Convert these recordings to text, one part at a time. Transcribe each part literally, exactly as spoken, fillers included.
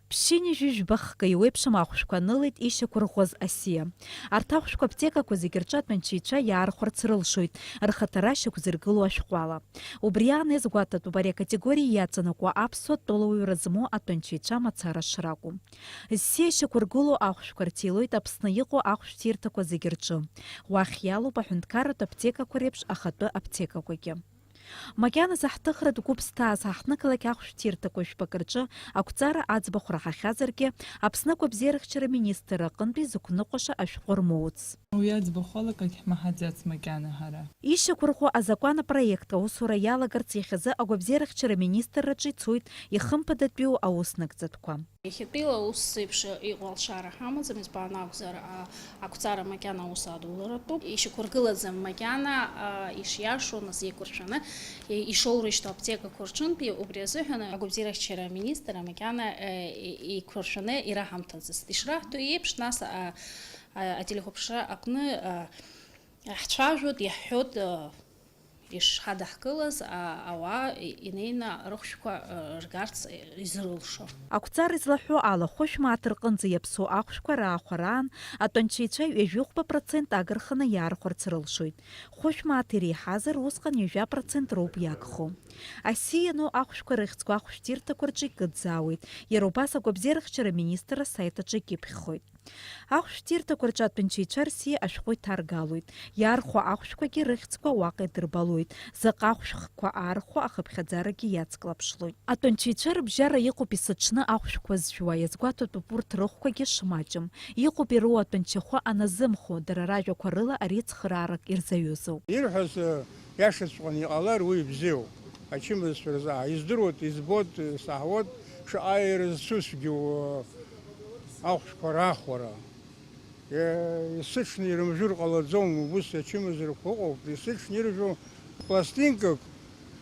Ԥшьынҩажәи жәба-хкы еиуеиԥшым ахәшәқәа анылеит ишьақәырӷәӷәаз асиа. Арҭ ахәшәқәа аԥҭекақәа зегьы рҿы атәанчаҩцәа иаархәарц рылшоит, рхаҭара шьақәзыргылоу ашәҟәала. Убри аан иазгәаҭатәуп ари акатегориа иаҵанакуа аԥсуа тәылауаҩра змоу атәанчаҩцәа мацара шракәу. Зсиа шьақәыргылоу ахәшәқәа рҭилоит Аԥсны иҟоу ахәшәҭирҭақәа зегьы рҿы. Уахь иалоуп аҳәынҭқарратә аԥҭекақәа реиԥш ахатәы аԥҭекақәагьы. Макьаназы ҳҭыхратә гәыԥ зҭааз ҳаҳҭнықалақь ахәшәҭирҭақәа жәпакы рҿы ақәҵара аӡбахә раҳахьазаргьы, Аԥсны агәабзиарахьчара министр аҟынтәи зықәныҟәаша ашәҟәы рмоуц. Уи аӡбахә алакагь ҳмаҳаӡац макьана ҳара. Ишьақәырӷәӷәо азакәан апроект аусура иалагарц иахьазы агәабзиарахьчара министрраҿы ицоит ихымԥадатәиу аус нагӡатәқәа. Иахьатәиала ус еиԥш иҟоу алшара ҳамаӡам, избан акәзар, а, ақәҵара макьана аус адуларатәуп. Ишьақәыргылаӡам макьана, а, ишиашоу, нас еиқәыршәаны, и-, ишоурышьҭоу аԥҭекақәа рҿынтәи, убри азыҳәан агәабзиарахьчара аминистр макьана, э, и-, еиқәыршәаны ираҳамҭаӡацт. Ишраҳҭо еиԥш, нас, а, а, ателехәаԥшра аҟны, а, ҳцәажәоит, иаҳҳәоит, а, ишҳадаҳкылаз, а-, ауаа и-, инеины рыхәшәқәа, э, ргарц, э, изрылшо. Ақәҵара излаҳәо ала, хәышә мааҭ рҟынӡа иаԥсоу ахәшәқәа раахәараан, атәанчаҩцәа ҩажәи хәба процент агырханы иаархәарц рылшоит. Хәышә мааҭ иреиҳазар, усҟан ҩажәа процент роуп иагхо. Асиа иану ахәшәқәа рыхьӡқәа ахәшәтәырҭақәа рҿы икыдзаауеит. Иара убас агәабзиарахьчара аминистрра асаит аҿы икьыԥхьхоит. Ахәшәтәырҭақәа рҿы атәанчаҩцәа рсиа ашәҟәы иҭаргалоит. Иаархәо ахәшәқәагьы рыхьӡқәа уаҟа идырбалоит. Заҟа ахәшәхқәа аархәо ахыԥхьаӡарагьы иацклаԥшлоит. Атәанчаҩцәа рыбжьара иҟоуп есыҽны ахәшәқәа зжәуа, иазгәаҭатәуп урҭ рыхәқәагьы шмаҷым. Иҟоуп ироуа атәанчахәы аназымхо, дара ражәақәа рыла ари цхыраарак ирзаҩызоуп. Ирҳәаз, э, иашаҵәҟьаны иҟалар, уи ибзиоуп. Ачымазцәа рзы, а, издыруеит, избоит, э, саҳауеит, шаҟа ирызцу цәгьоу, э, ахәшәқәа раахәара. Е, есыҽны ирымжәыр ҟалаӡом, убыс ачымазарақәа ыҟоуп, есыҽны иржәу пластинкак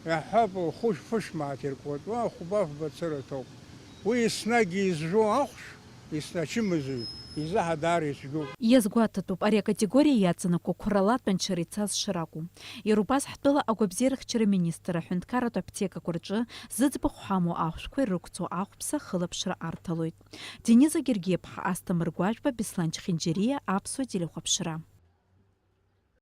иаҳҳәап, хәышә-, хәышә мааҭ иркуеит, уа хәба-фба цыра ҭоуп. Уи еснагь изжәу ахәшә, есна ачымазаҩ изаҳа даара ицәгьоуп. Иазгәаҭатәуп, ари акатегориа иаҵанакуа қәрала атәанчара ицаз шракәу. Иара убас ҳтәыла агәабзиарахьчара министр аҳәынҭқарратә аԥҭекақәа рҿы зыӡбахә ҳамоу ахәшәқәа ирықәцо ахәԥса ахылаԥшра арҭалоит. Дениза Гергиаԥҳа, Асҭамыр Гәажәба, Беслан Чхинџьариа, Аԥсуа телехәаԥшра.